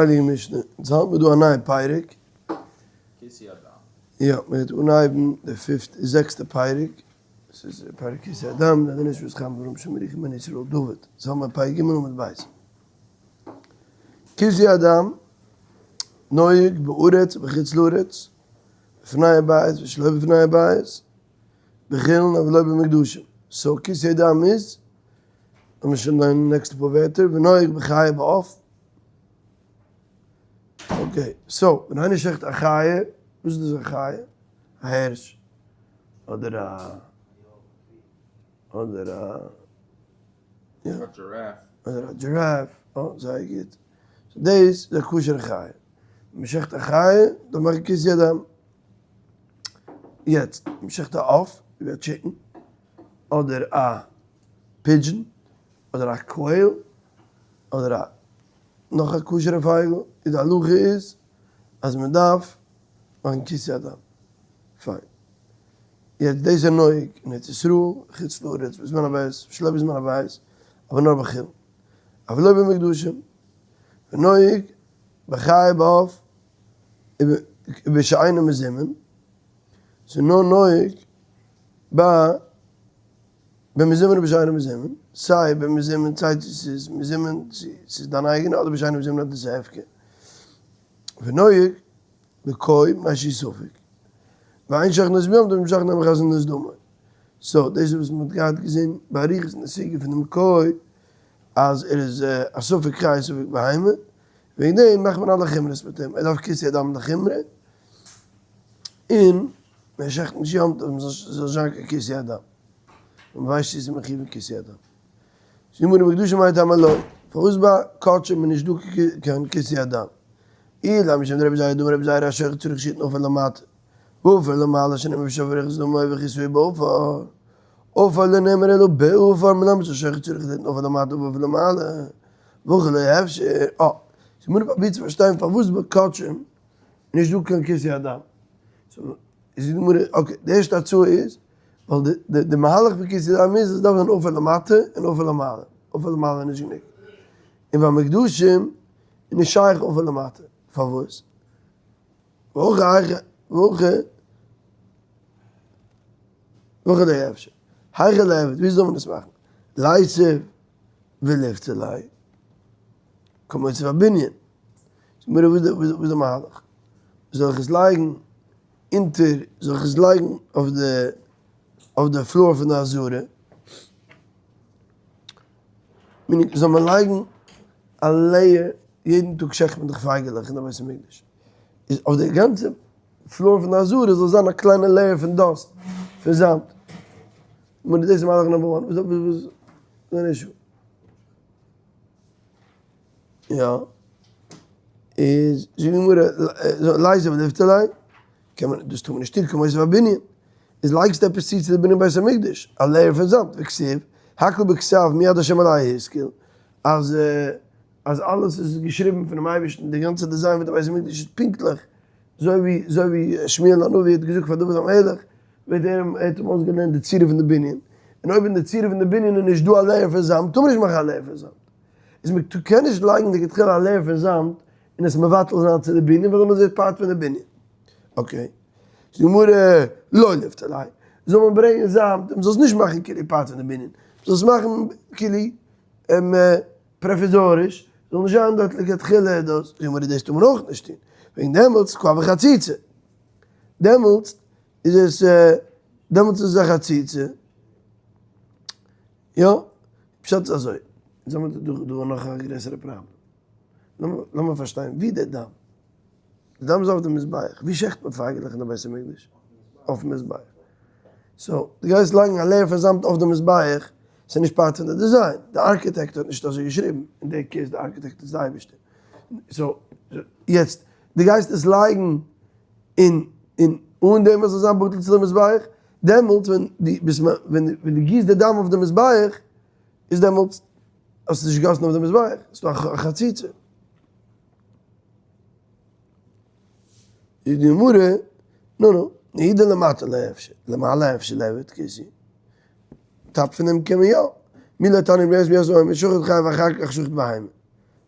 הייליגע משנה, אונז האלט מיר דא א נייע פרק. כיסוי הדם. יא, מען גייט אנהייבן די fifth, זעקסטע פרק, עס איז פרק כיסוי הדם, די דין איז וואס חיים אברהם שמריך בן ישראל דוד, אונז האלט מיר פרק ג' עמוד ב'. כיסוי הדם, נוהג בארץ ובחוץ לארץ, בפני הבית ושלא בפני הבית, בחולין אבל לא במוקדשים. so כיסוי הדם איז, לאמיר שוין ליינען די נעקסטע פאר ווערטער, ונוהג בחיה בעוף. okay, so, ווען איינער שעכט א חיה, וואס איז דאס א חיה? א הערש, אדער א, אדער א, יא. א giraffe. אדער א giraffe, אה, זייער גוט. so דאס איז א כשר'ע חיה. ווען מען שעכט א חיה, דארף מען מאכן כיסוי הדם. יעצט, מען שעכט א עוף, ווי א chicken, אדער א pigeon, אדער א quail, אדער א נאך א כשר'ע פייגל, איז די הלכה איז אז מען דארף מאכן כיסוי הדם. פיין. יעצט דאס איז נוהג אין ארץ ישראל, חוץ לארץ, בזמן הבית, שלא בזמן הבית, אבער נאר בחולין. אבל לא במוקדשים. ונוהג בחיה בעוף ובשאינו מזומן, ס'איז נאר נוהג ביי במזומן ובשאינו מזומן, סיי במזומן סיי צו ס'איז מזומן צו ס'איז דיין אייגענע אדער בשאינו מזומן אדער ס'איז הפקר. ונוהג בכוי מפני שהוא ספק. ואין שוחטין אותו ביום טוב משום שאין מכסין את דמו. so דאס איז וואס מ'האט געהאט געזען באריכות אין די סוגיא פון דעם כוי אז ער איז א ספק חיה ספק בהמה, וועגן דעם מאכט מען אלע חומרות מיט אים, ער דארף כיסוי הדם לחומרא, און מען שעכט נישט יום טוב מען זאל נישט זיין קיין כיסוי הדם, מען ווייסט צו ס'איז מחויב אין כיסוי הדם. זאגט די גמרא במוקדשין מאי טעמא לא, פארוואס ביי קדשים איז נישט דא קיין כיסוי הדם? אילימא משום דרבי זירא דאמר רבי זירא השוחט צריך שיתן עפר למטה ועפר למעלה שנאמר ושפך את דמו וכיסהו בעפר, עפר לא נאמר אלא בעפר מלמד שהשוחט צריך ליתן עפר למטה ועפר למעלה, והכא לא אפשר, אה, די גמרא פרובירט צו פארשטיין פארוואס ביי קדשים נישט דא קיין כיסוי הדם. so איז די גמרא, okay, די ערשטע הצעה איז, ווייל די די מהלך פון כיסוי הדם איז עס דארף זיין עפר למטה און עפר למעלה, עפר למעלה איז נישט גענוג. און ביי מוקדשים איז נישט שייך עפר למטה, פארוואס? והכא היכא והכא והכא לא אפשר. היכי ליעבד, ווי זאל מען עס מאכן? ליתיב וליפטר ליה, כמותיב הבנין. זאג מיר וואס איז די מהלך? זאל איך עס לייגן אונטער, זאל איך עס לייגן אויף די אויף די floor פון די עזרה? זאל מען לייגן א layer, יעדן טאג שעכט מען דאך פייגעלעך אין די בית המקדש, איז אויף די גאנצע floor פון די עזרה זאל זיין א קליינע layer פון dust, פון זאמד. דאס איז מהלך number one, וואס איז דיין issue? יא, איז זאגט די גמרא, ליתיב וליפטר ליה, קען מען, דאס טאר מען נישט טון, כמוסיף הבנין, איז לייגסטו עפעס צו צו די בנין בית המקדש, א layer פון זאמד, וכתיב, הכל בכתב מיד השם אלי השכיל, אז אז אלעס איז געשריבן פונעם אייבערשטן, די גאנצע design פון די בית המקדש איז פונקטליך אזוי ווי אזוי ווי שמואל הנביא האט געזאגט פאר דוד המלך, וועט ער אים, ער האט אים אויסגעלערנט די צורה פון די בנין, און אויב אין די צורה פון די בנין איז נישט דא א layer פון זאמד, טאר מען נישט מאכן א layer פון זאמד. איז מען קען נישט לייגן לכתחילה א layer פון זאמד און עס מבטל זיין צו די בנין ווייל דעמאלטס ווערט part פון די בנין. okay. זאגט די גמרא לא ליפטר ליה. זאל מען ברענגען זאמד און מען זאל עס נישט מאכן כאילו part פון די בנין. מען זאל עס מאכן כאילו פראוויזאריש, זאל נישט זיין דארט לכתחילה דאס. זאגט די גמרא דאס טאר מען אויך נישט טון. וועגן דעמאלטס קא הוי חציצה. דעמאלטס איז עס דעמאלטס איז עס א חציצה. יא, פשט איז אזוי, אונז האבן דא דא נאך א גרעסערע פראבלעם. לאמיר פארשטיין, ווי די דם? די דם איז אויף די מזבח, ווי שעכט מען פייגעלעך אין די בית המקדש? אויפן מזבח. so, דו גייסט לייגן א layer פון זאמד אויף די מזבח, ס'איז נישט part פון די design, די ארכיטעקט האט נישט אזוי געשריבן, אין די case די ארכיטעקט איז די אייבערשטער. so, יעצט, דו גייסט עס לייגן און און אן דעם וואס זאל זיין בטל צו די מזבח, דעמאלטס ווען דו ביסט ווען ווען דו גיסט די דם אויף די מזבח, איז דעמאלטס האסטו נישט געגאסן אויף די מזבח, ס'איז דא א חציצה. איז די גמרא, נו נו, אי דלמטה לא אפשר, למעלה אפשר ליעבד כיסוי. top פון דעם קען מען יא. מי לא תניא רבי יוסי אומר שחט חיה ואחר כך שחט בהמה.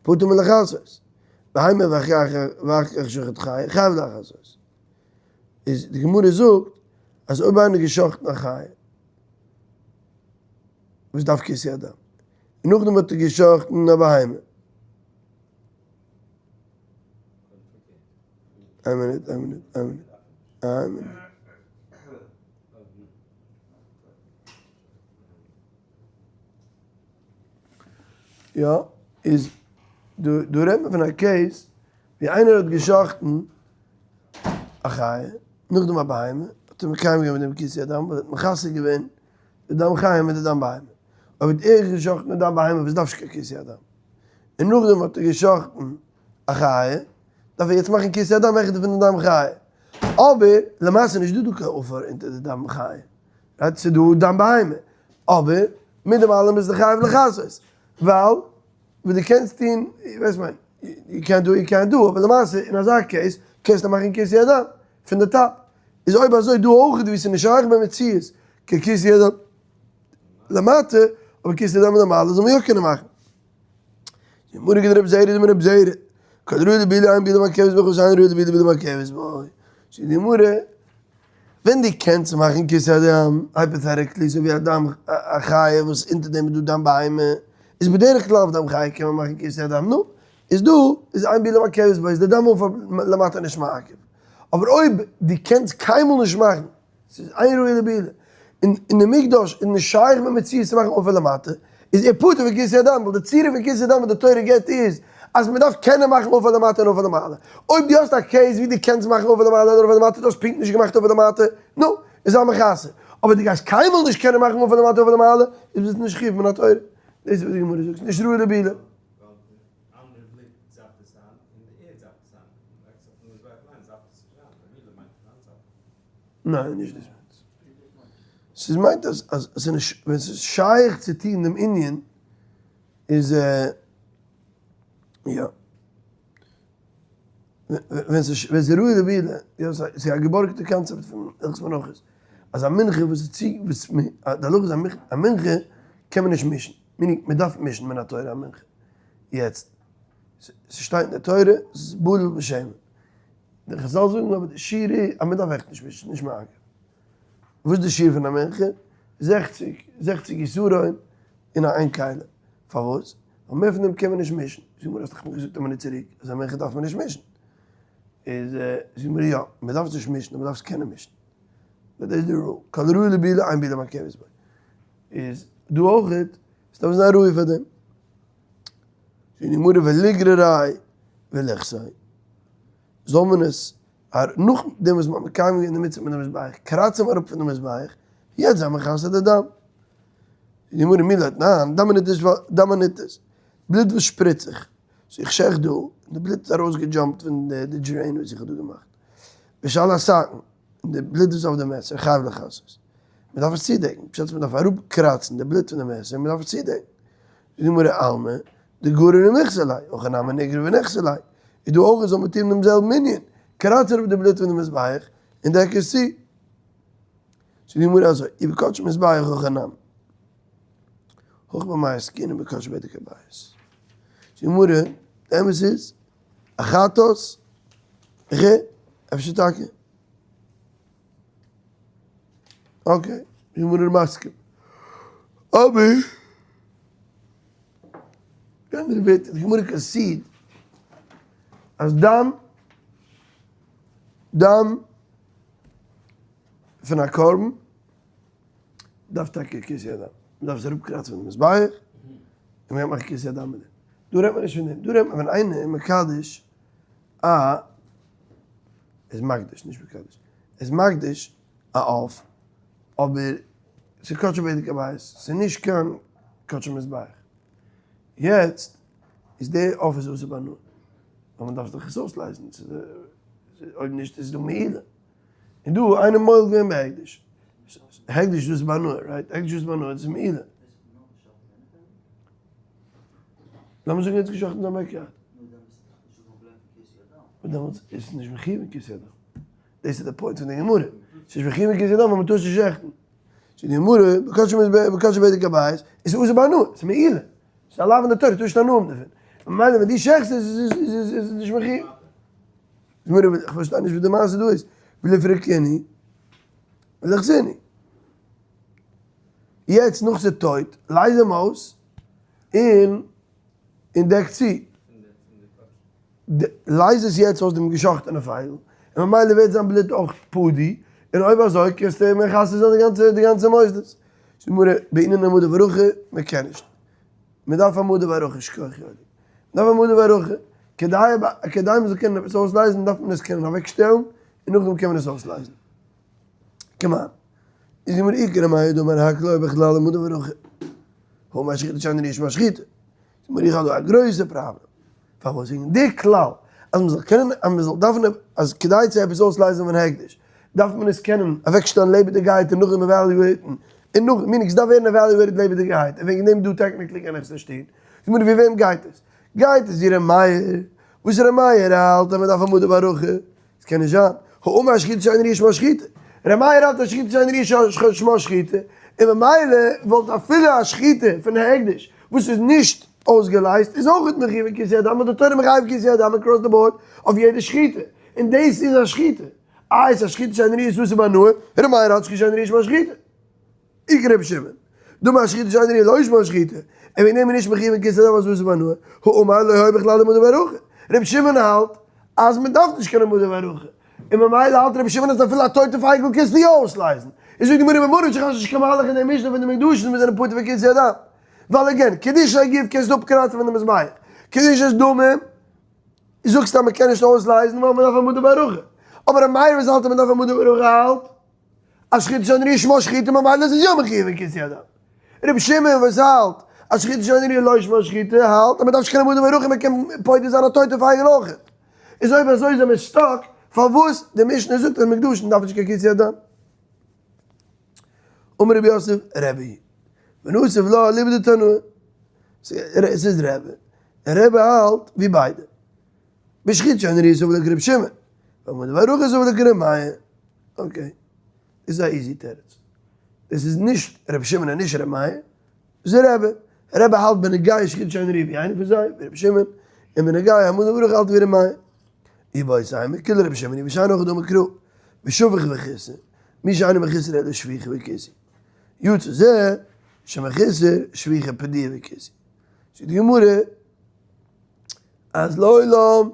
פטור מלכסות. בהמה ואחר כך שחט חיה, חייב לכסות. איז די גמרא זאגט אז אויב איינער האט געשחטן א חיה וואס דארף כיסוי הדם, און נאכדעם האט ער געשחטן א בהמה, איין מינוט, איין מינוט, איין מינוט, איין מינוט. יא, איז דא דא רעדט מען פון א case ווי איינער האט געשחטן א חיה, נאכדעם א בהמה, האט ער מקיים געווען מיט דעם כיסוי הדם, ווייל ער האט מכסה געווען די דם חיה מיט די דם בהמה. אויב האט ער געשחטן די דם בהמה וואס דארף נישט קיין כיסוי הדם, און נאכדעם האט ער געשחטן א חיה, דארף ער יעצט מאכן כיסוי הדם העכער פון די דם חיה. אבער למעשה איז נישט דא דא קיין עפר אונטער די דם חיה, right? ס'איז דא דם בהמה. אבער מיט דעם אלעם איז די חייב לכסות, ווייל וואס דו קענסט טון, ווייסט מיין, יו קענט דו, יו קענט דו, אבער למעשה אין אזא case קענסטו מאכן כיסוי הדם פון די top. איז אויב אזוי דא אויך ווי ס'איז נישט שייך במציאות קיין כיסוי הדם למטה, אבער כיסוי הדם למעלה זאל מען יא קענען מאכן. די גמרא געדרעפט רב זעירא דאמר רב זעירא, כל הראוי לבילה אין בילה מעכבת בו כל שאין ראוי לבילה בילה מעכבת בו. זאגט די גמרא, ווען דו קענסט מאכן כיסוי הדם, hypothetically אזוי ווי א דם א חיה וואס אונטער דעם איז דא דם בהמה, איז בדרך כלל אויף דם חיה קען מען מאכן כיסוי הדם, נו, איז דא איז אין בילה מעכבת בו איז די דם אויף למטה נישט מעכב. אבער אויב דו קענסט קיינמאל נישט מאכן ס'איז אין ראוי לבילה. און אין די מקדש איז נישט שייך במציאות צו מאכן עפר למטה, איז ער פטור פון כיסוי הדם, ווייל די צורה פון כיסוי הדם וואס די תורה גיבט איז אז מען דארף קענען מאכן עפר למטה און עפר למעלה. אויב דו האסט א case ווי דו קענסט מאכן עפר למעלה אדער עפר למטה, דו האסט פונקט נישט געמאכט עפר למטה, נו, איז זיי מכסה. אבער דו גייסט קיינמאל נישט קענען מאכן עפר למטה עפר למעלה, איז ביסטו נישט חייב מן התורה. דאס איז וואס די גמרא זאגט, ס'איז נישט ראוי לבילה. ווייל די אנדערע בלוט זאפט עס איין און די ערד זאפט עס איין, און לייגסט אויפן מזבח אליין זאפט עס נישט איין, במילא מיינט עס איינזאפן. ניין נישט דאס מיינט עס. ס'איז מיינט אז אז ס'איז נישט ווען ס'איז שייך צו טון דעם ענין איז יא ווען ס'איז ווען ס'איז ראוי לבילה יא ס'איז א געבארגטע קאנצעפט פון הלכות מנחות אז א מנחה וואס איז צו וואס די הלכה איז א מנחה קען מען נישט מישן meaning מ'דארף מישן מן התורה א מנחה יעצט ס'שטייט אין די תורה ס'איז בלול בשמן. די חזל זאגן אבער די שיעור איז אז מען דארף עכט נישט מישן, נישט מעכב. וואס איז די שיעור פון א מנחה? 60, 60 עישורין אין א איין כלי. פארוואס? ווייל מער פון דעם קען מען נישט מישן. זאג מיר האסט דאך מיר געזאגט א מינוט צוריק אז א מנחה דארף מען נישט מישן. איז זאג מיר יא, מען דארף עס נישט מישן אבער מען דארף עס קענען מישן. דאס איז די rule. כל הראוי לבילה אין בילה מעכבת בו. איז דא אויכעט, עס דארף זיין ראוי פאר דעם. זאגט די גמרא וליגרריה וליכסיה, זאל מען עס נאכדעם וואס מען האט מקיים געווען די מצוה מיט די מזבח, קראץ אים אראפ פון די מזבח, יעצט זיי מכסה די דם. זאגט די גמרא מי לא תנן, דם הניתז דם הניתז, בלוט וואס שפריצט זיך, so איך שעכט דא, און די בלוט איז ארויסגע jump ט פון די drain וואס איך האב דא געמאכט, ושעל הסכין, און די בלוט וואס איז אויף די מעסער, חייב לכסות. מען דארף עס צודעקן, פשט איז מען דארף אראפקראצן די בלוט פון די מעסער און מען דארף עס צודעקן. זאגט די גמרא אלמא דגרר ומיכסי ליה, הכא נמי ניגרר וניכסי ליה, איז דא אויך זאל מען טון דעם זעלבן ענין, קראץ אראפ די בלוט פון די מזבח און דעק עס צו. זאגט די גמרא אזוי, ובקדשי מזבח הכי נמי, הכא במאי עסקינן בקדשי בדק הבית. זאגט די גמרא, די אמת איז, א חטאת, ר, אפשר טאקע. okay, איך בין מסכים. אבער, די אנדערע ווערטער, די גמרא concede אז דם, דם פון א קרבן דארף טאקע כיסוי הדם. מען דארף עס אראפקראצן פון די מזבח, און מען מאכט כיסוי הדם מיט דעם. דא רעדט מען נישט פון דעם, דא רעדט מען ווען איינער איז מקדש א איז מקדיש, נישט מקדש, איז מקדיש א עוף, אבער ס'איז קדשי בדק הבית, ס'איז נישט קיין קדשי מזבח. יעצט איז די עוף איז אסור בהנאה, ווייל מען דארף דאך עס אויסלייזן, אויב נישט איז דא מעילה. און דא איינער מועל געווען בהקדש, הקדש איז אסור בהנאה, right? הקדש איז אסור בהנאה, דאס איז מעילה. לאמיר זאגן ער האט געשחט'ן זיין backyard. און דעמאלטס איז עס נישט מחויב אין כיסוי הדם. דאס איז די point פון די גמרא. ס'איז נישט מחויב אין כיסוי הדם ווייל מ'טאר עס נישט שעכטן. זאגט די גמרא, בקדשי בדק הבית, איז אסור בהנאה, ס'איז מעילה. ס'איז א לאו אין די תורה, טאר נישט הנאה האבן דערפון. ממילא ווען דו שעכסט עס איז עס איז נישט מחויב. איך פארשטיי נישט וואס די מעשה דא איז, ולפרוקינהו ולחזינהו. יעצט נאך ס'איז טויט, לייז אים אויס און און דעק צו. לייז עס יעצט אויס דעם געשאכטענע פייגל, און ממילא ווערט זיין בלוט אויך פודי, און אויב אזוי קענסטו מכסה זיין די גאנצע די גאנצע מוסדות. זאגט די גמרא, בעינן העמדה והערכה, מען קען נישט. מען דארף העמדה והערכה, שכוח יואלי. מען דארף העמדה והערכה, כדי כדי מען זאל קענען עפעס אויסלייזן דארף מען עס קענען אוועקשטעלן, און נאכדעם קען מען עס אויסלייזן. כמעט. איז די גמרא איכא ר' מאיר דאמר הק' לא בכלל העמדה והערכה. הא משחיתה שאינה ראויה שמה שחיטה. זאגט מיר איך האב דא א גרויסע פראבלעם. פארוואס? וועגן די כלל אז מען זאל קענען אז מען זאל דארפן אז כדי צו עפעס אויסלייזן פון הקדש דארף מען עס קענען אוועקשטעלן לעבעדיגעהייט און נאכדעם evaluate ן און נאך meaning ס'דארף ווערן evaluated לעבעדיגעהייט און וועגן דעם דא technically קען איך עס נישט טון. זאג מיר ווי וועם גייט עס? גייט עס ווי ר' מאיר? וואס ר' מאיר האלט אז מען דארף העמדה והערכה? עס קען נישט זיין. האמר שחיטה שאינה ראויה שמה שחיטה. ר' מאיר האלט אז שחיטה שאינה ראויה שמה שחיטה, און ממילא וואלט אפילו א שחיטה פון הקדש וואס איז נישט אויסגעלייזט איז אויך מחויב אין כיסוי הדם, ווייל די תורה מחייב כיסוי הדם across the board אויף יעדע שחיטה, און דאס איז א שחיטה. איי עס איז א שחיטה שאינה ראויה ס'אסור בהנאה, ר' מאיר האלט שחיטה שאינה ראויה שמה שחיטה. איכא רבי שמעון, דאמר שחיטה שאינה ראויה לא שמה שחיטה, און וועגן דעם איז נישט מחויב אין כיסוי הדם אז ס'אסור בהנאה, האמר לא היה בכלל העמדה והערכה. רבי שמעון האלט אז מען דארף נישט קיין העמדה והערכה, און ממילא האלט רבי שמעון אז אפילו א טויטע פייגל קענסטו יא אויסלייזן. איז זאגט די גמרא ממה נפשך האסט נישט קיין מהלך אין די משנה פון די מוקדשין וואס זענען פטור פון כיסוי הדם, ווייל again, קידושי הגוף קענסטו אפקראצן פון די מזבח, קדושת דמים זאגסטו אז מען קען נישט אויסלייזן ווייל מען דארף העמדה והערכה, אבער ר' מאיר וואס האלט אז מען דארף העמדה והערכה האלט אז שחיטה שאינה ראויה שמה שחיטה ממילא איז עס יא מחויב אין כיסוי הדם. רבי שמעון וואס האלט אז שחיטה שאינה ראויה לא שמה שחיטה האלט אז מען דארף נישט קיין העמדה והערכה מען קען פודה זיין א טויטע פייגל אויכעט. איז אויב אזוי זעמיר stuck פארוואס די משנה זאגט אז מוקדשין דארף נישט קיין כיסוי הדם. אמר רבי יוסף רבי ונוסף לה אליבא דתנאי. ס'איז רבי. און רבי האלט ווי ביידע. בשחיטה שאינה ראויה סבר לה כרבי שמעון. בהעמדה והערכה סבר לה כרבי מאיר. okay. איז א easy תירוץ. דאס איז נישט רבי שמעון און נישט רבי מאיר. דאס איז רבי. רבי האלט בנוגע שחיטה שאינה ראויה ווי איינער פון זיי, ווי רבי שמעון. און בנוגע העמדה והערכה האלט ווי רבי מאיר. איבעית אימא, כולה רבי שמעון היא ושאני הכי דאמר קרא, ושפך וכיסה, מי שאינו מחוסר אלא שפיכה וכיסוי. יצא זה שמחוסר שפיכה פדיה וכיסוי. זאגט די גמרא אז לעולם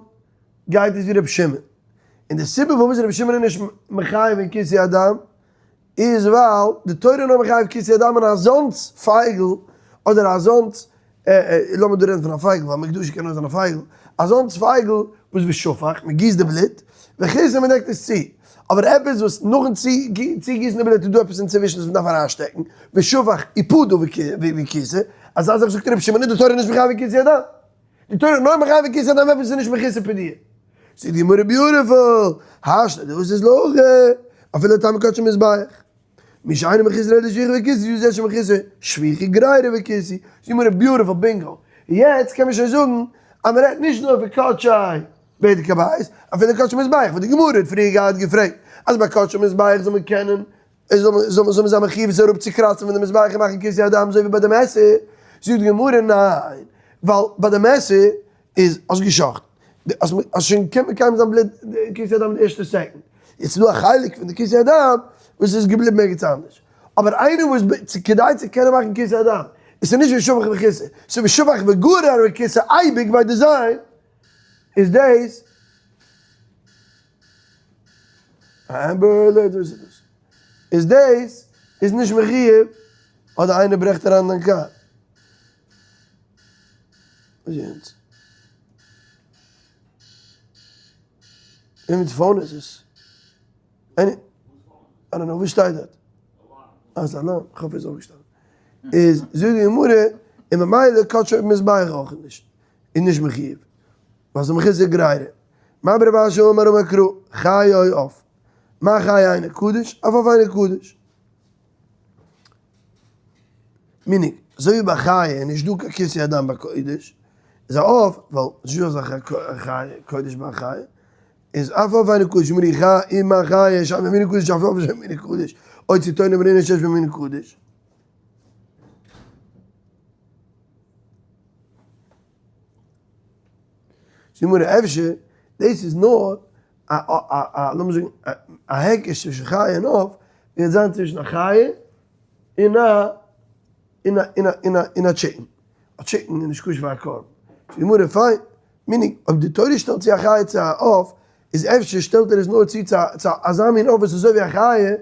גייט עס ווי רבי שמעון. און די סיבה פארוואס רבי שמעון איז נישט מחייב אין כיסוי הדם איז ווייל די תורה איז נאר מחייב כיסוי הדם אין אזאנס פייגל אדער אזאנס, לאמיר דא רעדן פון א פייגל ווייל מוקדשין קען נאר זיין א פייגל, אזאנס פייגל וואס ושפך, מען גיסט די בלוט, וכיסה מען דעקט עס צו, אבער עפעס וואס נאכן צוגיסן די בלוט איז דא עפעס אינצווישן וואס מען דארף אריינשטעקן, ושפך ופדה וכיסה, אזא זאך זאגט רבי שמעון איז די תורה נישט מחייב אין כיסוי הדם. די תורה איז נאר מחייב אין כיסוי הדם עפעס איז נישט מכוסה פדיה. זאגט די גמרא beautiful, השתא דאס איז להכי, אפילו לטמא קדשי מזבח. מי שאינו מחוסר אלא שפיכה וכיסוי הוא זה שמחוסר שפיכה גרירה וכיסוי. זאגט די גמרא beautiful bingo. יעצט קען מען שוין זאגן אז מען רעדט נישט נאר פון קדשי בדק הבית, אפילו קדשי מזבח, וואס די גמרא האט פריער געהאט געפרעגט אז ביי קדשי מזבח זאל מען קענען זאל מען זיין מחויב עס אראפצוקראצן פון די מזבח און מאכן כיסוי הדם אזוי ווי ביי די מעסער, זאגט די גמרא ניין, ווייל ביי די מעסער איז האסט געשחט'ן, האסט שוין געקענט מקיים זיין בלוט כיסוי הדם די ערשטע second, יעצט איז דא א חלק פון די כיסוי הדם וואס איז געבליבן ערגעץ אנדערש, אבער איינער וואס כדי צו קענען מאכן כיסוי הדם, עס איז נישט ושפך וכיסה, עס איז ושפך וגרר וכיסה אייביג by design, איז דאס א Amber Alert וואס איז דאס? איז דאס איז נישט מחויב אדער איינער ברעכט אריין דיין קאר? וואס איז יענץ? וועמענס phone איז עס? איי don't know, וואס שטייט דארט? אה, ס'איז א alarm, כ'האף ער איז אויפגעשטאנען. איז זאגט די גמרא, און ממילא קדשי מזבח אויך נישט, איז נישט מחויב. ווייל ס'איז מחוסר גרירה. מר בר רב אשי אמר אמר קרא, חי או עוף. מה חי אינו קדוש, אף עוף אינו קדוש. meaning, אזוי ווי ביי חיה איז נישט דא קיין כיסוי הדם ביי קודש, איז א עוף, ווייל ס'איז נישט דא אזא זאך א חיה, קודש ביי א חיה, איז אף עוף אינו קדוש, אמרי חי, מה חיה שאינה מינו קדוש, אף עוף שאינו מינו קדוש, או ציטונו בנינו שיש במינו קדוש. זאגט די גמרא אפשר דאס איז נאר א א א לאמיר זאגן א היקש צווישן חיה און עוף, וועט זיין צווישן א חיה און א און א און א און א און א chicken, א chicken איז נישט כשר פאר א קרבן, זאגט די גמרא פיין, meaning אויב די תורה שטעלט צו א חיה צו א עוף, איז אפשר שטעלט ער עס נאר צו צו אזא מין עוף וואס איז אזוי ווי א חיה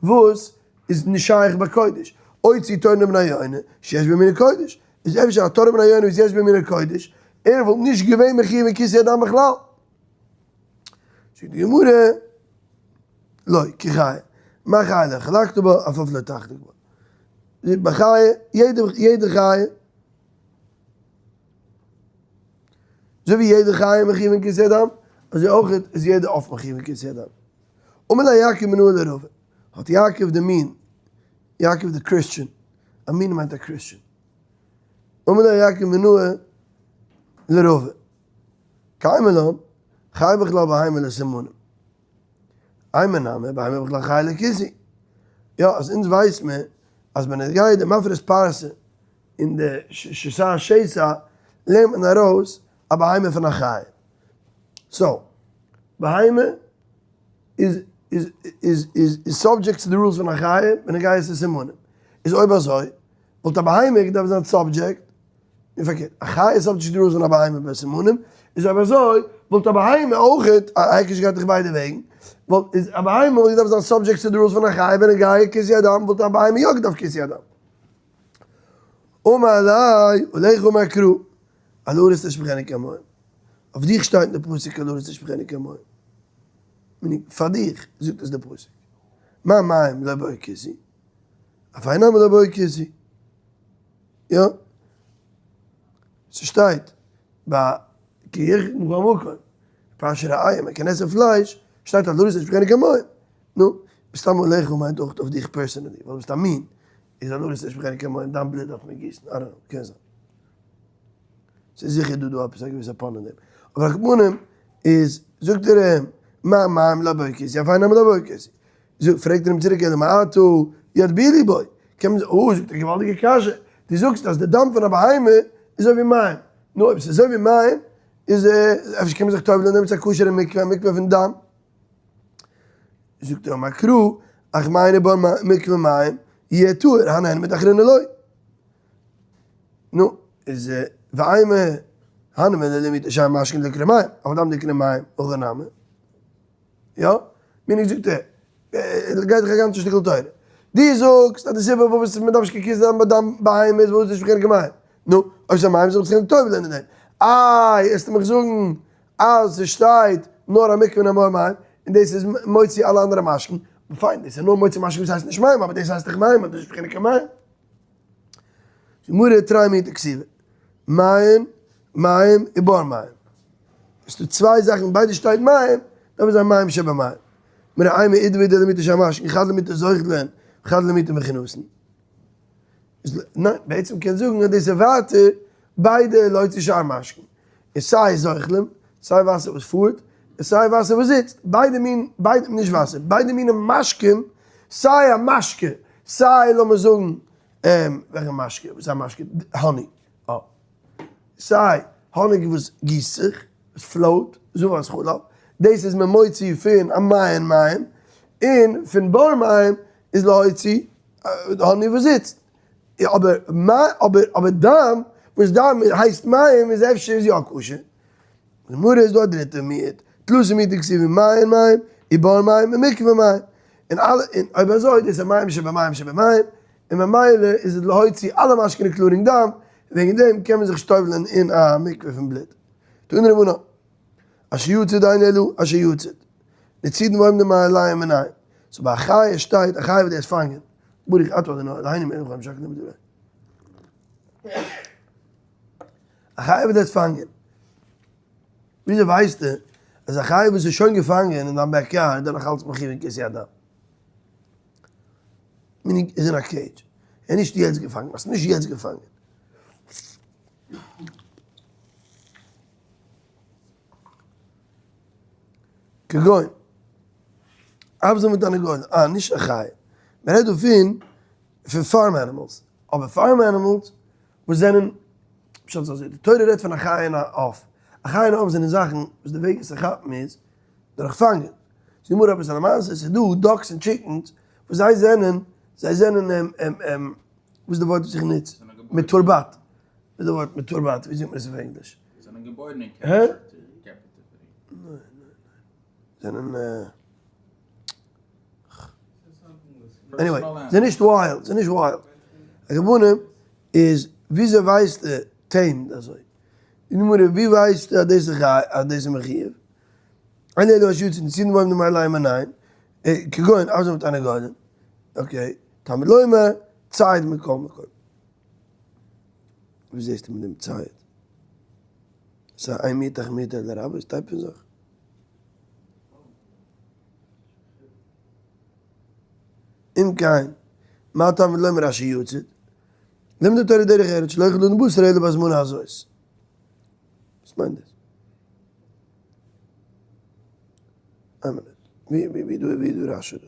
וואס איז נישט שייך בקודש, הוציא תורין מן היונה שיש בו מיני קודש, איז אפשר א תורן מן היונה וואס יש בו מיני קודש, ער וואלט נישט געווען מחיוב אין כיסוי הדם בכלל. זאגט די גמרא, לא, כי חיה, מה חיה לא חלקת בה, אף עוף לא תחלוק בה. ביי חיה, יעדע יעדע חיה, אזוי ווי יעדע חיה איז מחיוב אין כיסוי הדם, אזוי אויך איז יעדע עוף מחיוב אין כיסוי הדם. אמר ליה יעקב מנאה לרבא, האט יעקב די מין, יעקב די Christian, א מין מיינט א Christian, אמר ליה יעקב מנאה לרבא, קיימא לן, חי בכלל בהמה לסימנים. אימא נמי בהמה בכלל חי לכיסוי. יא, אז אונז ווייסט מען אז ווען עס גייט די מפרש פרסה אין די שסה שסה לערנט מען ארויס א בהמה פון א חיה. so, בהמה איז איז איז איז איז subject צו די rules פון א חיה בנוגע צו סימנים. איז אויב אזוי וואלט א בהמה געדארפט זיין subject און פארקערט, א חיה איז subject צו די rules פון א בהמה ביי סימנים, איז אויב אזוי וואלט א בהמה אויכעט, א היקש גייט דאך ביידע וועגן, וואלט איז א בהמה וואלט געדארפט זיין subject צו די rules פון א חיה בנוגע כיסוי הדם, וואלט א בהמה יא געדארפט כיסוי הדם. אמר ליה, עליך אמר קרא, על הארץ תשפכנו כמים. אויף דיך שטייט אין די פסוק על הארץ תשפכנו כמים. meaning פאר דיך זאגט עס די פסוק. מה מים לא בעי כיסוי, אף האי נמי לא בעי כיסוי. יא, ס'שטייט ביי כי ירחק ממך המקום, פרשת ראה, מען קען עסן פלייש, שטייט על הארץ תשפכנו כמים, נו, מסתמא עליך מיינט אויך אויף דיך personally, ווייל ביסט א מין, איז על הארץ תשפכנו כמים, דיין בלוט דארף מען גיסן, I don't know, קען זיין. ס'איז זיכער דא דא עפעס א געוויסע פאן אין דעם. אבער על כל פנים איז, זאגט ער אים, מה מים לא בעי כיסוי, אף האי נמי לא בעי כיסוי. זאגט, פרעגט ער אים צוריק, אלא מעתה יטבילו בו, קען מען זאגן, אה, זאגט ער, געוואלדיגע קשיא, דו זאגסט אז די דם פון א בהמה איז אזוי ווי מים, נו אויב ס'איז אזוי ווי מים, איז אפשר קען מען זיך טובל'ען דערמיט, ס'איז א כשר'ע מקווה, א מקווה פון דם. זאגט ער, אמר קרא, אך מעין ובור מקווה מים, יהיה טהור, הני הן מידי אחרינא לא. נו, איז ואימא, הני מילי למעוטי שאר משקין דלא מים, אבל דם דאיקרי מים, הכי נמי. יא? meaning זאגט ער, ער גייט דאך א גאנצע שטיקל תורה. דו זאגסט אז די סיבה פארוואס מען דארף נישט קיין כיסוי דם ביי דם בהמה איז ווייל עס איז נישט בחינת מים. נו, אויב ס'איז מים זאל איך זיך נישט טובל'ען אין דעם. איי, וועסטו מיך זאגן אז ס'שטייט נאר א מקווה און א בור מים, און דאס איז מוציא אלע אנדערע משקין. פיין, דאס איז נאר מוציא משקין וואס הייסט נישט מים, אבער דאס הייסט דאך מים, און דאס איז בחינת מים. גמרא תרי מיעוטי כתיבי, מעיין, מים ובור מים. עס איז דא צוויי זאכן ביידע שטייט מים, דארף עס זיין מים שבמים. גמרא אימא אידי ואידי למעוטי שאר משקין, חד למעוטי זוחלין, חד למעוטי מכונסין. ניין, בעצם קען זאגן אז דאס איז ווייטער ביידע להוציא שאר משקין. און סיי זוחלין, סיי וואסער וואס פארט, און סיי וואסער וואס זיצט, ביידע מין, ביידע, נישט וואסער, ביידע מיני משקים, סיי א משקה, סיי לאמיר זאגן, וועלכע משקה, וואס איז א משקה? האניג, אה. סיי האניג וואס גיסט זיך, וואס float, זבת חלב, דאס איז מען מוציא פון א מעיין מים, און פון בור מים איז להוציא האניג וואס זיצט. אבער אבער אבער דם, וואס דם הייסט מים איז אפשר איז יא כשר. גמרא איז דא א דריטע מיעוט, תלתא מיעוטי כתיבי מעיין מים, ובור מים און מקווה מים. און אלע און אויב אזוי דאס איז מים שבמים שבמים, און ממילא איז עס להוציא אלע משקין including דם, וועגן דעם קען מען זיך נישט טובל'ען אין א מקווה פון בלוט. תנו רבנן, אשר יצד אין אלא אשר יצד. ניצודין ועומדין מאליהם מנין. so ביי א חיה שטייט א חיה וואס דו האסט פאנגען, ברוך אתה ה' אלהינו מלך העולם שהכל נהיה בדברו. א חיה וואס דו האסט פאנגען. וויאזוי ווייסטו אז א חיה וואס איז שוין געפאנגען אין דיין backyard איז נאך אלץ מחיוב אין כיסוי הדם? meaning איז אין א cage. ער איז נישט יעצט געפאנגען, האסט נישט יעצט געפאנגען. כגון, אווזא מיט תרנגולת, אה נישט א חיה, מען רעדט דא פון פון farm animals, אבער farm animals וואס זענען, פשט איז אזוי, די תורה רעדט פון א חיה און א עוף, א חיה און עוף זענען זאכן וואס די וועג עס צו כאפן איז דורך פאנגען. ס'איז גמרא עפעס א למעשה, ס'איז דא ducks און chickens וואס זיי זענען, זיי זענען וואס איז די ווארט וואס איך נוץ? מתורבת. וואס איז די ווארט מתורבת? ווי זאגט מען עס אויף ענגליש? זענען געבוירן אין captivity. ניין ניין ניין. זענען anyway, זענען נישט wild, זענען נישט wild. הכוונה איז וויאזוי ווייסטו tamed אזוי? די גמרא ווי ווייסטו אז דאס איז חי אז דאס איז מחיוב? אין אלו אשר יצאו ניצודין ועומדים מאליהם מנין, כגון אווזין ותרנגולין, okay, תלמוד לומר ציד מכל מקום. ווי זעסטו מיט דעם ציד? ס'איז א אין מיעוט מיעוט אלא רבות type פון זאך. אם כן, מה תלמוד לומר אשר יצד? לימדה תורה דרך ארץ שלא יאכל אדם בשר אלא בהזמנה הזאת. וואס מיינט דאס? איין מינוט, ווי ווי ווי דא ווי דא רשי דא?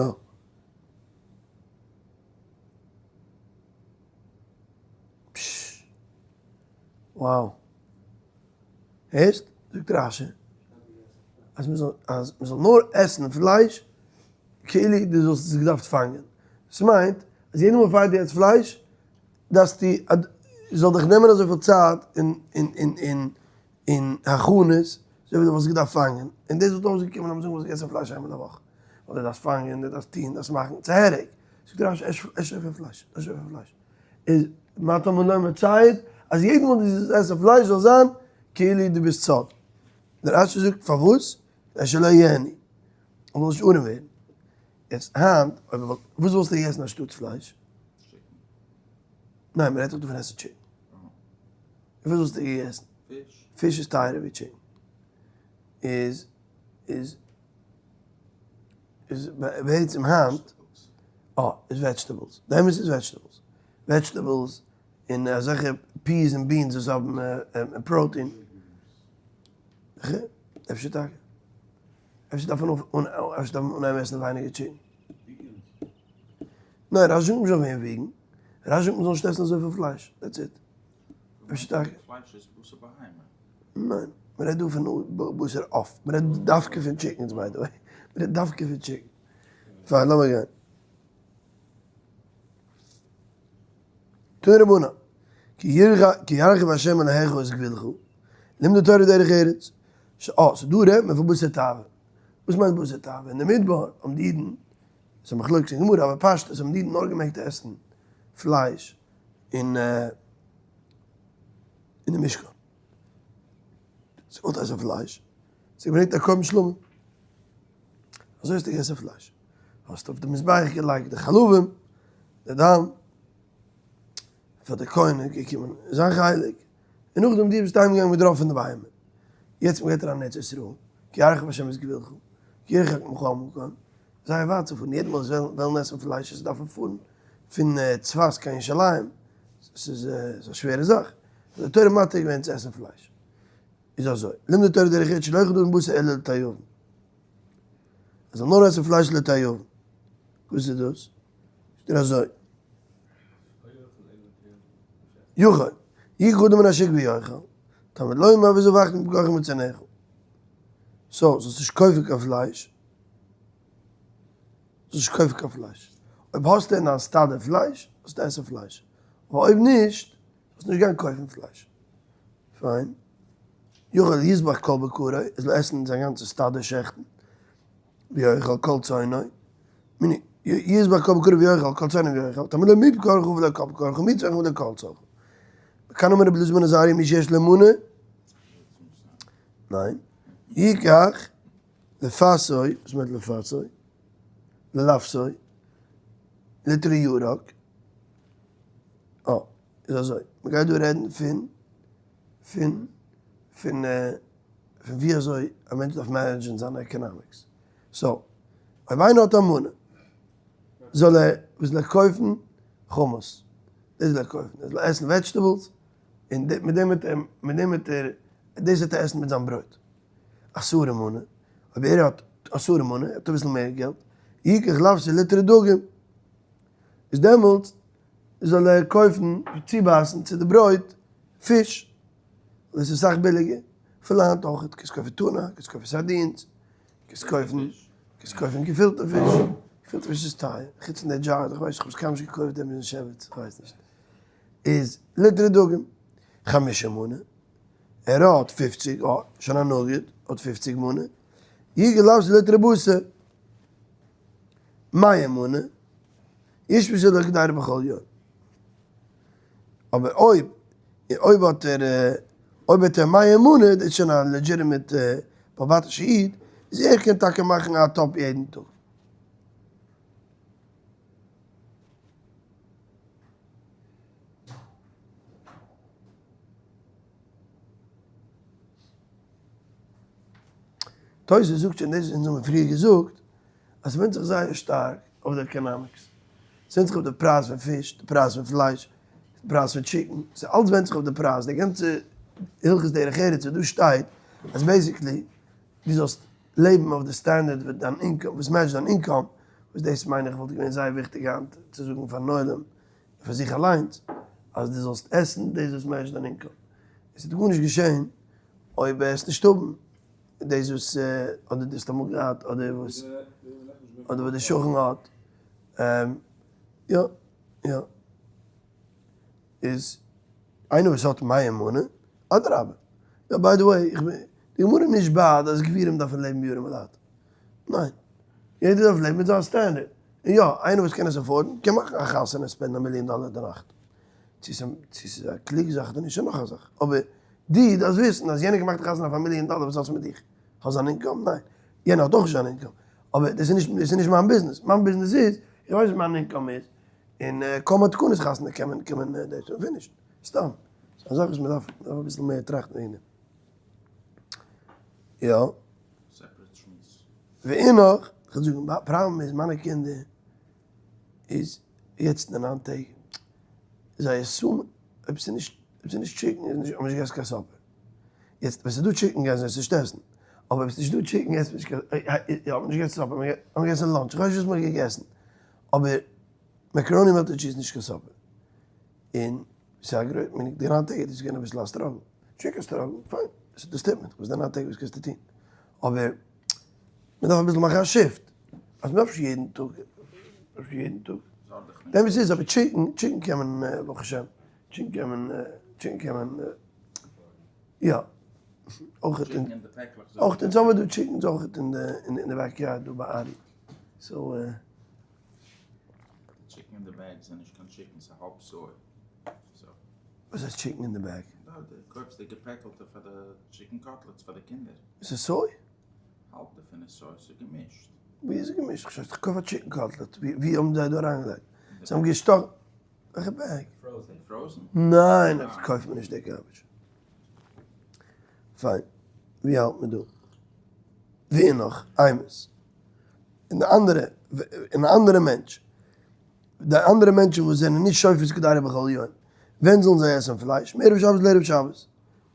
אה. פששש. Wow. הערסט? זאגט רשי אז מ'זאל אז מ'זאל נאר עסן פלייש כאילו דו זאלסט עס געדארפט פאנגען. דאס מיינט אז יעדע מאל פאר דו עסט פלייש דארפסטו זאל דיך נעמען אזויפיל צייט און און און און און הכנות אזוי ווי דו וואלסט געדארפט פאנגען. און דאס וואלט אויסגעקומען לאמיר זאגן וואלסט געגעסן פלייש איינמאל א וואך. ווייל דו דארפסט פאנגען, דו דארפסט טון, דארפסט מאכן, ס'איז א headache. זאגט רשי עס עס אזויפיל פלייש, אזויפיל פלייש. איז מה תלמוד לומר ציד, אז יעדע מאל דו זאלסט עסן פלייש זאל זיין כאילו דו ביסט צד. דער רשי זאגט פארוואס? כדי שלא יעני, אז מ'זאל נישט ארעם ווערן. יעצט היינט, אויב מ'וואלט, וואס וואלסטו געגעסן אנשטאט פלייש? ניין, מ'רעדט דאך דא פון עסן chicken. וואס וואלסטו געגעסן? פיש. פיש איז טייערער ווי chicken. איז, איז, איז בעצם היינט, אה, איז vegetables. די אמת איז vegetables. Vegetables און אזעלכע peas און beans וואס האבן protein. אפשר טאקע. אפשר דארף מען אפשר דארף מען אנהייבן עסן ווייניגער chicken. ניין, רשי זאגט נישט אויף וועם vegan. רשי זאגט מ'זאל נישט עסן אזויפיל פלייש. That's it. אפשר טאקע. פלייש איז בשר בהמה. ניין, מ'רעדט דא פון בשר עוף. מ'רעדט דווקא פון chickens by the way. מ'רעדט דווקא פון chicken. פיין, לאמיר גיין. תנו רבנן, כי ירחיב השם אלהיך את גבולך, לימדה תורה דרך ארץ. אה, ס'דא רעדט מען פון בשר תאווה. וואס מיינט בשר תאווה? אין די מדבר האבן די אידן, ס'איז א מחלוקת אין גמרא, אבער פשטות האבן די אידן נאר געמעגט עסן פלייש אין אין די משכן. זיי געוואלט עסן פלייש, זיי געברענגט א קרבן שלמים. אזוי האסטו געגעסן פלייש. האסט אויף די מזבח געלייגט די חלבים, די דם, פאר די כהן איז געקומען זיין חלק, און נאכדעם דו ביסט אהיימגעגאנגען מיט רוב פון די בהמה. יעצט מ'גייט אריין אין ארץ ישראל, כי ירחיב השם את גבולך, כי ירחק ממך המקום, זייער ווייט צו פארן, יעדע מאל זיי וועלן עסן פלייש, זיי דארפן פארן פון צפת קיין ירושלים, ס'איז א שווערע זאך, האט די תורה מתיר געווען צו עסן פלייש. איז אזוי, לימדה תורה דרך ארץ שלא יאכל אדם בשר אלא לתיאבון. ער זאל נאר עסן פלייש לתיאבון. וואס איז דאס? זאגט ער אזוי. יכול, יקח אדם מן השוק ויאכל, תלמוד לומר וזבחת מבקרך ומצאנך. so, זאלסט נישט קויפן קיין פלייש. זאלסט נישט קויפן קיין פלייש. אויב האסטו אין דיין סטאדע פלייש, זאלסטו עסן פלייש. אבער אויב נישט, זאלסט נישט גיין קויפן פלייש. פיין. יכול יזבח כל בקרו, ער זאל עסן זיין גאנצע סטאדע שעכטן, ויאכל כל צאנו, מיני, יזבח כל בקרו ויאכל כל צאנו ויאכל, תלמוד לומר מבקרך ולא כל בקרך, מצאנך ולא כל צאנך. מכאן אמר רבי אלעזר בן עזריה מי שיש לו מנה, ניין, יקח לפסו, וואס מיינט לפסו? ללפסו, ליטרי ירק, אה, איז אזוי, מ'גייט דא רעדן פון, פון, פון, פון ווי אזוי א מענטש דארף manage ן זיינע economics. So, אויב איינער האט א מנה, זאל ער, וואס זאל ער קויפן? חומוס. דאס זאל ער קויפן. ער זאל עסן vegetables, און מיט דעם וועט ער, מיט דעם וועט ער, דאס וועט ער עסן מיט זיין ברויט. עשרה מנה, אויב ער האט עשרה מנה, ער האט אביסל מער געלט, יקח לפסו ליטרא דגים, איז דעמאלטס זאל ער קויפן צובייסן צו די ברויט פיש. ווייל עס איז אסאך ביליגער, אפילו היינט אויך, קענסט קויפן tuna, קענסט קויפן sardines, קענסט קויפן, קענסט קויפן געפילטע פיש, געפילטע פיש איז טייער, חוץ פון די jars, איך ווייס נישט, איך האב עס קיינמאל נישט געקויפט דעם אין שבט, איך ווייס נישט, איז ליטרא דגים, חמשה מנה, ער האט פופציג, אה, שוין א נגיד, האט פופציג מנה, יגע לאו ליטרא בשר, מאה מנה, יש בזה לא כדאי בכל יום. אבער אויב, אויב האט ער, אויב האט ער מאה מנה, דאס איז שוין א legitimate בעל-בתישע איד, איז ער קען טאקע מאכן א טאפ יעדן טאג. תוס' זאגט שוין דאס וואס אונז האבן פריער געזאגט, אז ס'ווענדט זיך זייער שטארק אויף די economics, ס'ווענדט זיך אויף די פרייז פון פיש, די פרייז פון פלייש, די פרייז פון chicken, ס'אלץ ווענדט זיך אויף די פרייז, די גאנצע הלכות דרך ארץ וואס דא שטייט אז basically דו זאלסט לעבן אויף די standard וואס דיין income, וואס match ט דיין income, וואס דאס מיין איך וואלט געווען זייער וויכטיג היינט צו זאגן פארן עולם און פאר זיך אליינס, אז דו זאלסט עסן דאס וואס match ט דיין income, עס וועט גארנישט געשען אויב עסט נישט האבן דאס וואס אדער דו האסט אמאל געהאט אדער וואס אדער וואס די שכן האט, יא יא איז איינער וואס האט מאה מנה, אדרבה, יא by the way איך בין די גמרא איז נישט בעד אז גבירים דארפן לעבן ווי ארימע לייט, ניין, יעדער דארף לעבן מיט זיין standard, און יא איינער וואס קען עס afford ן קען מאכן א חתונה spend ן א מיליאן דאלער די נאכט, צו ס'איז א קלוג זאך אדער נישט איז נאך א זאך, אבער דו דארפסט וויסן אז יענער געמאכט די חתונה פאר א מיליאן דאלער וואס האט עס מיט דיך? האסט זיין income? ניין. יענער האט אויך נישט זיין income. אבער דאס איז נישט דאס איז נישט מיין ביזנעס. מיין ביזנעס איז, איך ווייס וואס מיין income איז, און כל מתכונת חתונה קען מען קען מען דאס און finished. סתם. ס'איז א זאך וואס מ'דארף מ'דארף אביסל מער טראכטן וועגן דעם. יא. separate שמועס. ואינך, כ'וועל זאגן, פראבלעם איז מיינע קינדער איז יעצט אין די ניין טעג, זיי assume ן אויב ס'איז נישט אויב ס'איז נישט chicken איז נישט האט מען נישט געגעסן קיין supper. יעצט ווען ס'איז דא chicken גייען זיי עס נישט עסן, אבער אויב ס'איז נישט דא chicken עסט מען נישט קיין יא האט מען נישט געגעסן supper, האט מען געגעסן lunch, איך ווייס נישט וואס מ'האט געגעסן, אבער macaroni melted cheese איז נישט קיין supper. און ס'איז א גרויס, מיין די ניין טעג איז דאס געווען אביסל א struggle, chicken struggle, פיין, דאס טוט מען, וואס די ניין טעג וואס קענסטו טון, אבער מ'דארף אביסל מאכן א shift, אז מ'דארף נישט יעדן טאג, מ'דארף נישט יעדן טאג. זארג דיך נישט. די אמת איז אבער chicken, chicken קען מען ברוך השם, chicken קען מען, chicken קען מען, יא, אויך chicken אין די פעקלעך זאגט אויך אונז האבן דא chickens אויך אין די אין די backyard דא ביי ארי, so. די chicken אין די bag זענען נישט קיין chicken ס'איז האלב soy. וואס הייסט chicken אין די bag? דו קויפסט די געפעקלטע פאר די chicken cutlets פאר די קינדער. ס'איז soy? האלב דערפון איז soy, ס'איז געמישט. ווי איז געמישט? איך איך קויף א chicken cutlet, ווי האבן זיי דא אריינגעלייגט? זיי האבן געשטאכן, וועלכע bag? frozen. ניין, דאס קויפט מען נישט די garbage. פיין, ווי האלט מען דא? ווי נאך? אימת. און די אנדערע, און אנדערע מענטש, די אנדערע מענטשן וואס זענען נישט שופט קדירה בכל יום, ווען זאלן זיי עסן פלייש? מערב שבת לערב שבת.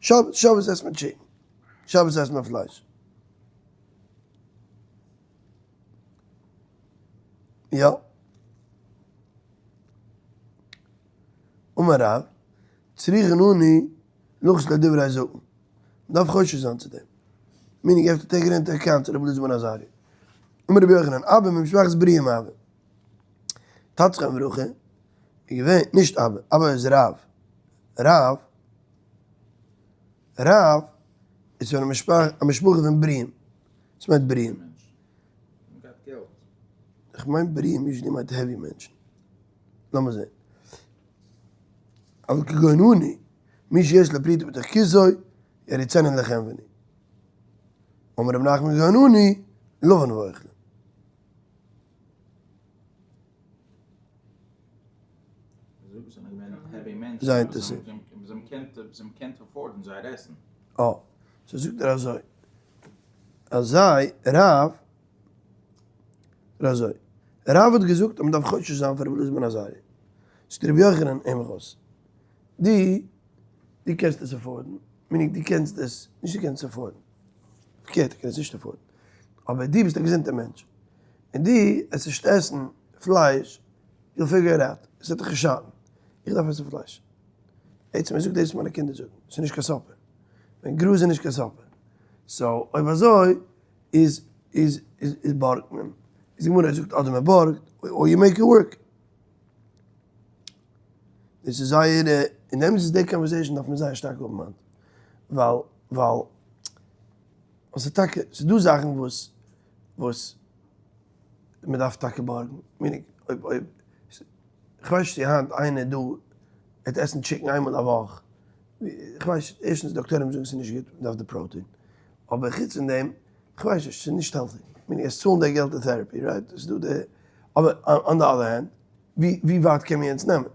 שבת, שבת עסט מען chicken. שבת עסט מען פלייש. יא. אמר רב, צריכין אנו לחוש לדברי זקן. מ'דארף חושש זיין צו דעם. meaning you have to take it into account, רבי אלעזר בן עזריה. אמר רבי יוחנן, אבא ממשפחת בריאים הוה. טאטע זכרונו לברכה איז געווען, נישט אבא, אבא איז רב. רב, רב איז פון א משפחה, א משפחה פון בריאים. וואס מיינט בריאים? איך מיין בריאים usually מיינט heavy מענטשן. לאמיר זען. אבל כגון עני, מי שיש לו פרוטה בתוך כיסו, יריצנו לחנווני. אמר רב נחמן כגון עני, לבן ואוכלין. זייער אינטערעסאנט. אה, so זאגט ער אזוי, אז זיי, רב, אזוי, רב האט געזאגט אז מ'דארף חושש זיין פאר רבי אלעזר בן עזריה. זאגט רבי יוחנן אים אויס, דו, דו קענסט עס afford ן, meaning דו קענסט עס, נישט דו קענסט עס afford ן, פארקערט איך קען עס נישט afford ן, אבער דו ביסט א געזונטער מענטש, און דו עסט נישט עסן פלייש, you'll figure it out, עס וועט דיך נישט שאטן, איך דארף עסן פלייש. עצם איך זאג דאס וואס מיינע קינדער זאגן, עס איז נישט קיין supper. ווען גראז איז נישט קיין supper. So אויב אזוי איז איז איז בארגט מען. איז די גמרא זאגט אדער מען בארגט or you make it work. דאס איז זייער, אין דעם איז די conversation דארף מען זייער שטארק האבן היינט. ווייל ווייל ס'איז טאקע ס'איז דא זאכן וואס וואס מען דארף טאקע בארגן. meaning אויב אויב כ'ווייס נישט צו היינט איינער דא וועט עסן chicken איינמאל א וואך. כ'ווייס נישט, ערשטנס דאקטוירים זאגן ס'איז נישט גוט, מ'דארף די protein. אבער חוץ פון דעם, כ'ווייס נישט, ס'איז נישט healthy. meaning עס צאלן די געלט אין therapy, right? ס'איז דא די, אבער on the other hand, ווי ווי ווייט קען מען יענץ נעמען?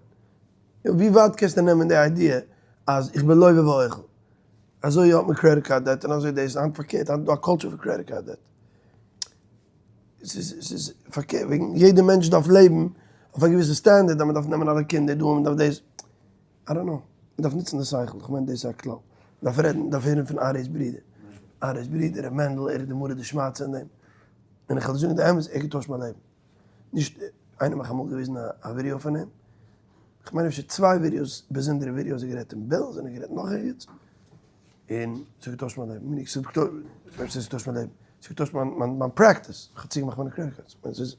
ווי ווייט קענסטו נעמען די idea אז איך בין לוה ואוכל? אזוי האט מען credit card debt און אזוי דאס, היינט פארקערט, היינט איז דא א culture פון credit card debt. ס'איז ס'איז פארקערט, וועגן יעדע מענטש דארף לעבן אויף א געוויסע standard אז מ'דארף נעמען אלע קינדער דא און מ'דארף דאס. I don't know. מ'דארף נוצן די שכל, איך מיין דאס איז א כלל. מ'דארף רעדן, מ'דארף הערן פון ארי'ס ברודער. ארי'ס ברודער ר' מענדל, ער איז די מרא דשמעתא אין דעם. און איך וועל דיר זאגן די אמת, ער האט געטוישט מיין לעבן. נישט, איינער האט מיך אמאל געוויזן א ווידעא פון אים, כ'מיין אפשר צוויי ווידעאס, באזונדערע ווידעאס, ער האט גערעדט אין בעלז און ער האט גערעדט נאך ערגעץ, און ס'האט געטוישט מיין לעבן. meaning ס'האט געטוישט מיין לעבן. ס'האט געטוישט מיין practice. כ'האב צוגעמאכט מיינע credit cards. ס'איז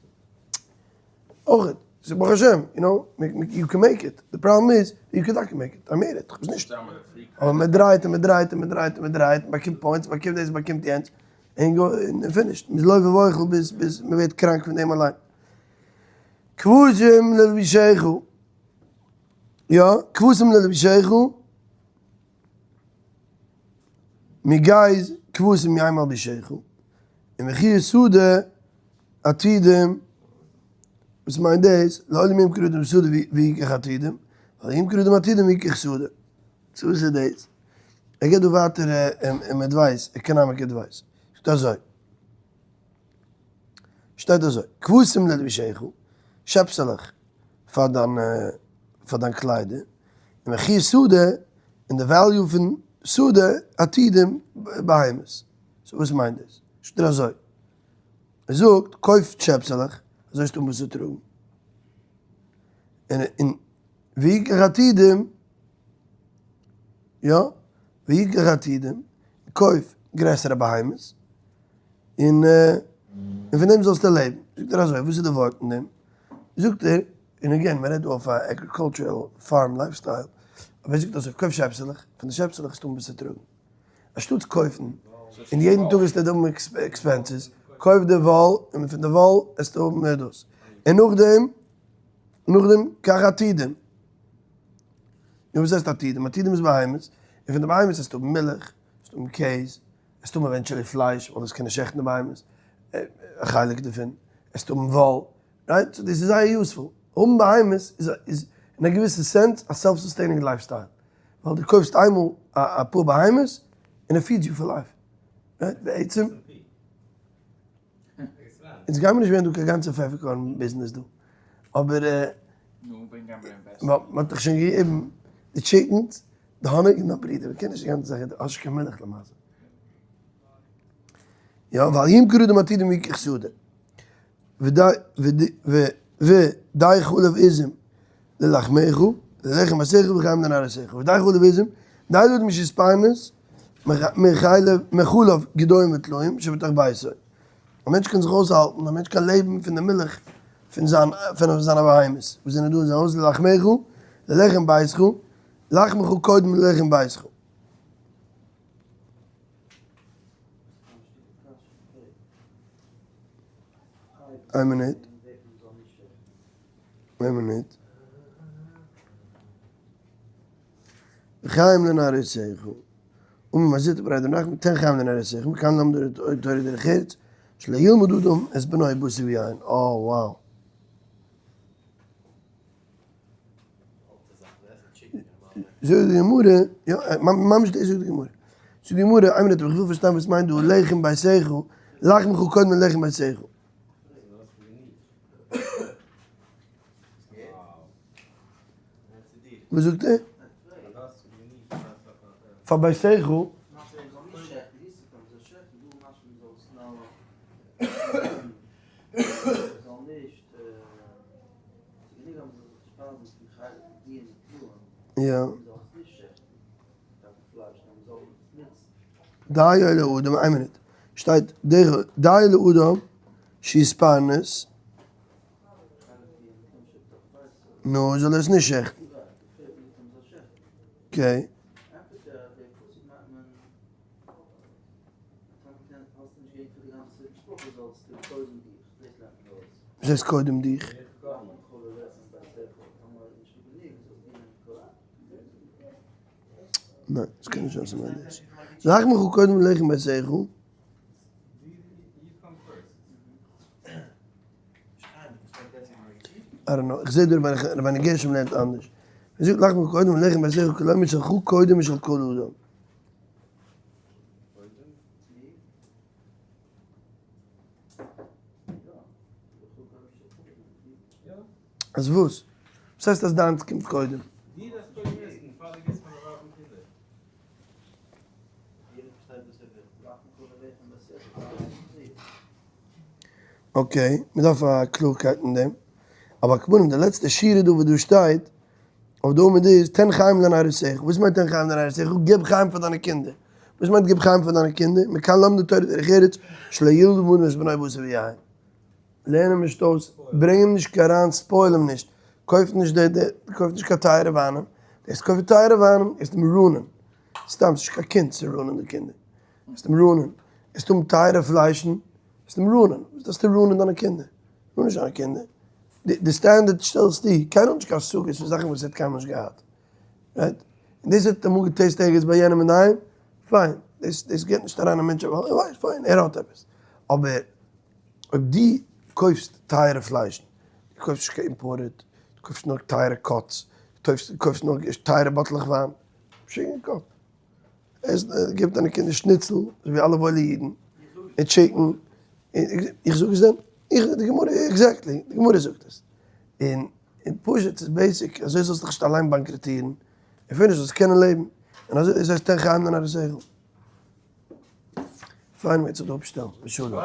אויך, ס'איז ברוך השם, you know, you can make it. די פראבלעם איז, you can טאקע make it, I made it, כ'בין נישט. אבער מען דרייט און מען דרייט און מען דרייט און מען דרייט, מען באקומט points, מען באקומט דאס, מען באקומט יענץ, און finished. מ'איז לוה ואוכל ביז ביז מען ווערט קראנק פון דעם אליין. כבשים ללבושך. יא, כבשים ללבושך. מגז כבשים יהא מלבישך. און מחיר שדה עתידים, וואס מיינט דאס? לעולם ימכור אדם שדה ויקח עתידים, ווייל ימכור אדם עתידים ויקח שדה. so וואס איז דאס? ער געבט דא ווייטער advice, economic advice. זאגט אזוי, שטייט אזוי, כבשים ללבושך, שעפסעלעך פאר דיין פאר דיין קליידער, און מחיר שדה, און די value פון שדה עתידים בהמות. so וואס מיינט דאס? זאגט ער אזוי, ער זאגט קויף שעפסעלעך, אזוי האסטו וואס צו טראגן, און און ויקח עתידים, יא, ויקח עתידים, קויף גרעסערע בהמות, און און פון דעם זאלסטו לעבן. זאגט ער אזוי, וואס איז די ווארט אין דעם? זאגט ער, און again, מען רעדט דא אויף א agricultural farm lifestyle, אבער ער זאגט אזוי, קויף שעפסעלעך, פון די שעפסעלעך האסטו וואס צו טראגן. אנשטאטס קויפן און יעדן טאג וועסטו האבן expenses, קויף די וואל און פון די וואל וועסטו האבן מער דאס, און נאכדעם, נאכדעם קח עתידים, נו וואס הייסט עתידים? עתידים איז בהמות, און פון די בהמות וועסטו האבן מילך, וועסטו האבן קעז, וועסטו האבן eventually פלייש, ווייל דאס קען נישט שעכטן די בהמות, א חלק דערפון, וועסטו האבן וואל, right? so דאס איז זייער useful. האבן בהמות איז אין א געוויסע sense א self sustaining lifestyle. ווייל דו קויפסט איינמאל אפאר בהמות און it feeds you for life. right? בעצם. אונז גיימיר נישט ווערן דא קיין גאנצע פעפערקארן ביזנעס דא. אבער מ'האט דאך שוין געגעבן די chickens, די האניג און דיין ברודער. מ'קען נישט די גאנצע זאך, האסט נישט קיין מילך למעשה. יא, ואל ימכור אדם עתידים ויקח שדה. ודי חלב עזים ללחמך, ללחם ביתך וחיים לנערותיך, ודי חלב עזים, די לאדם שיתפרנס מחלב גדיים וטלאים שבתוך ביתו. א מענטש קען זיך אויסהאלטן, א מענטש קען לעבן פון די מילך פון זיין פון זיינע בהמות וואס זענען דא אין זיין הויז, ללחמך, ללחם ביתך, לחמך קודם ללחם ביתך. איין מינוט. איין מינוט. וחיים לנערותיך. אמר מר זוטרא בריה דרב נחמן תן חיים לנערותיך מכאן למדו תורה דרך ארץ שלא ילמד אדם את בנו בשר ויין. אה wow. זאגט די גמרא, יא, ממש דאס זאגט די גמרא. זאגט די גמרא, איין מינוט, איך וויל פארשטיין וואס מיינט דא לחם ביתך, לחמך קודם לחם ביתך. וואס זאגט ער? פאר ביתך. יא. דיו לאדם, איין מינוט, שטייט דיו לאדם שיתפרנס, נו, זאל ער עס נישט שעכטן. Okay. וואס הייסט קודם דיך? ניין, עס קען נישט זיין ס'מיינט דאס. לחמך קודם לחם ביתך. I don't know, איך זעה דא רבינו גרשום לערנט אנדערש. ער זאגט לחמך קודם לחם ביתך כלומר שלך קודם משל כל אדם. אז וואס? וואס הייסט אז דיינס קומט קודם? Okay, מען דארף א קלארקייט אין דעם. אבער על כל פנים די לעצטע שורה דא וואס דא שטייט, אויף די עמוד איז, תן חיים לנערותיך. וואס מיינט תן חיים לנערותיך? געב חיים פאר דיינע קינדער. וואס מיינט געב חיים פאר דיינע קינדער? מכאן למדו תורת דרך ארץ, שלא ילבו בנים את בני בשר ויין. לערן אים נישט אויס, ברענג אים נישט קיין אריין, spoil אים נישט, קויף נישט די די, קויף נישט קיין טייערע וויינען, דאס קויפן טייערע וויינען איז אים ruin ען, סתם ס'נישט קיין קונץ צו ruin ען די קינדער, איז אים ruin ען, עסט האבן טייערע פליישן, איז אים ruin ען, וואס דארפסטו ruin ען דיינע קינדער, ruin נישט דיינע קינדער, די standard שטעלסטו, קיינער האט נישט קיין השגות פון זאכן וואס ער האט קיינמאל נישט געהאט, right? און דאס האט אמאל גע taste ערגעץ ביי יענעם אינדערהיים, פיין, דאס דאס געבט נישט אריין א מענטש ווייל ער ווייסט פיין ער האט עפעס, אבער אויב דו קויפסט טייערע פליישן, דו קויפסט נישט קיין imported, דו קויפסט נאר טייערע cuts, דו קויפסט נאר טייערע באטלעך וויין, משוגע אין קאפ. עס גיב דיינע קינדער שניצל, אזוי ווי אלע וואוילע אידן, און chicken, איך זאג עס דען? איך, די גמרא, exactly, די גמרא זאגט עס. און און פשוט ס'איז basic, אזוי זאלסטו דיך נישט אליין באנקראטירן, און finish זאלסט קענען לעבן, און אזוי דאס הייסט תן חיים לנערותיך. פיין מ'וועט זיך דא אפשטעלן, בשלום.